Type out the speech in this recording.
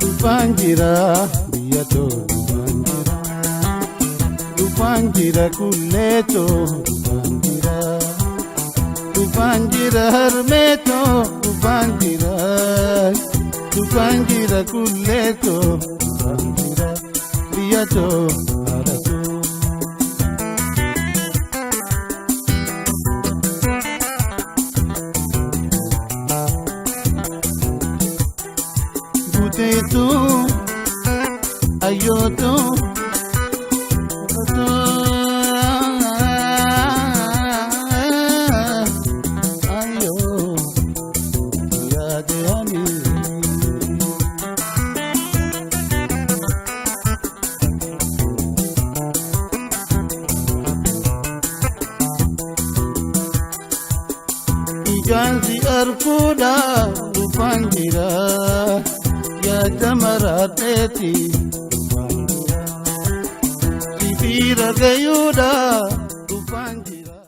Dhufaan jira biyya too, dhufaan jira. Dhufaan jira kullee too, dhufaan jira. Dhufaan jira harmee too, dhufaan jira. Dhufaan jira kullee too, dhufaan jira biyya too, haadha too. Guuteetu ayyootu ayyoo yaade ani. Ijaan si arguudha dhufaan jira, yaada maraadheeti dhufaan jira, sibiira gayuudha